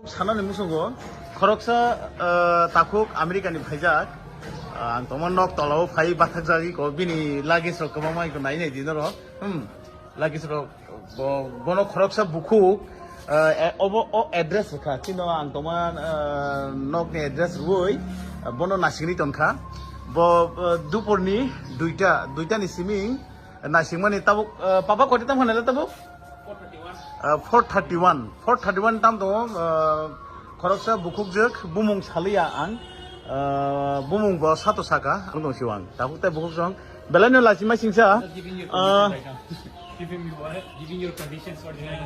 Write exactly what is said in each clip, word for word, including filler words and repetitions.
Sanani musugo khoroksa, ah, takhuk America ni phaijak. Ah, ang tongma nok tolao phai bathakjagwi ko bini luggage rok kwbangma iko nai nai di norok. Hmm. Luggage rok bo, bono khoroksa bukhuk, ah, e, obo o address rwkha. Chino ang tongma, ah, nok ni address rwui, ah, bono nasingni tongkha. Bo, ah, dupor ni duita, duita ni siming nasingmani tabuk, ah, papa koti tam hanela tabuk? Ah, four thirty one. Four thirty one tam tongo, ah, khoroksa bukhukjwk bumung saliya ang, ah, bumung bo sato saka ang tong siwang. Tabuk tai bukhuk song belai no lachima singsa. Just giving you a ah, condition right now. Giving you what? Giving your conditions for the night.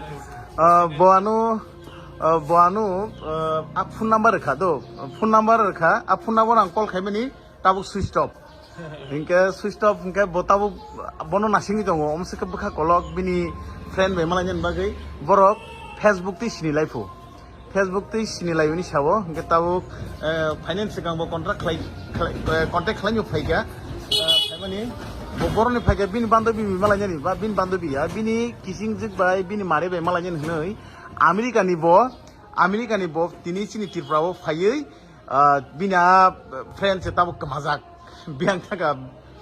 Ah, bo ano, ah, bo ano, ah, a phone number rwkha do. Phone number rwkha, a phone number ang call khaimani tabuk switch off. Hinkhe switch off hinkhe bo tabuk bono nasingwi tongo. Omsike bwkha kolok bini friend bai malainani bagwi borok Facebook tei sini laiphu. Facebook tei sini laiyuni sao hinkhe tabuk, eh, finance swkang bo contract khlai, khlai, eh, contact khlaino phaikha. Eh, phaimani bo boroni phaikha bini bandobi bai malainani ba bini bandobi ya bini kisingjwk bai bini mare bai malainani hwnwi America ni bo, America ni bo tini chini Tripura o phaiwi, ah, bini a friend se tabuk kwmajak. Biyang thaka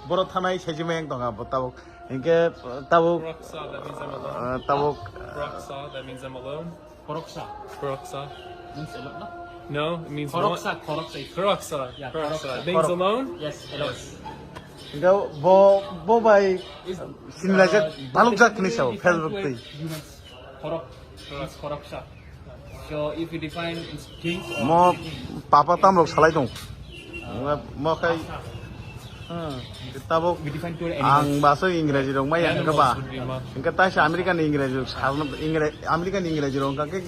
boro thanai saijima yang tonga bo tabuk. Hinkhe, ah, tabuk, Proksa, that means I'm alone. Ah, tabuk, Proksa, that means I'm alone. Proksa. Proksa. Means alone, no? No, it means Khoroksa, what? Khoroksa. Khoroksa. Yeah, Khoroksa. Khoroksa. Means Khorok- alone? Yes, alone. Yes. Hinkhe bo, bo bai Is, sinilajak, uh, balukjak hinwi sao, basically Facebook tei. Humans. Khorok. It's khoroksa. So if you define its things or Mo papa tamrok salai tong. Mo khai. Hmm. Tabuk We define to any ang baso Ingreji rok maya Animals hingke ba. Would be ma- Hingke taisa American Ingreji rok sarno Ingre American Ingreji rok hingke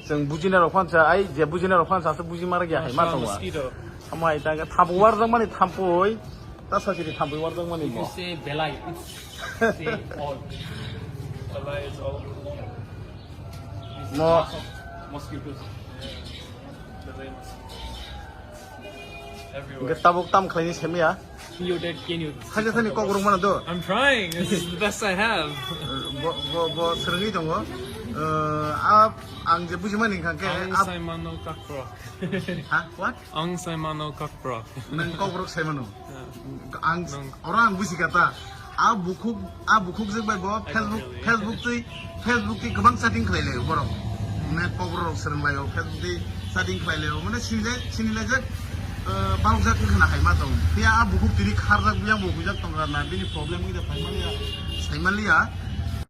chwng bujina rok phansa ai je bujina rok phansa se buji mara gya hai ma Masha tongo. Mosquito. Amai ta hingke thampui warjak mani thampui. Ta sachiri thampui warjak mani If you mo. Say belai, it's say all. Belai is all. Mo. Mosquitoes. Belai mosquitoes. Everywhere. Hingke tabuk tam khlaini semya. You that can you? Haja thani kok rung mano do. I'm trying. This is the best I have. Bo, bo, bo serengwi tongo. Eh, a, ang je bujimani hingke Ang a, saimano kakro. Ha? What? Ang saimano kakro. Nang kok rok saimano. Yeah. Ang, Nang- oro ang buji kata. A bukhuk, a bukhuk jek bai bo I don't Facebook, really. Facebook tei, Facebook tei kwbang chatting khlai lai borok. Ne kok rok sereng lai o Facebook tei chatting khlai lai o. Mane sini lai, sini lai jak, eh, balok jak khna hai ma tong. Phiya a bukhuk tini kharjak biyang bo hujak tong na bini problem ida phai maliya, sai maliya.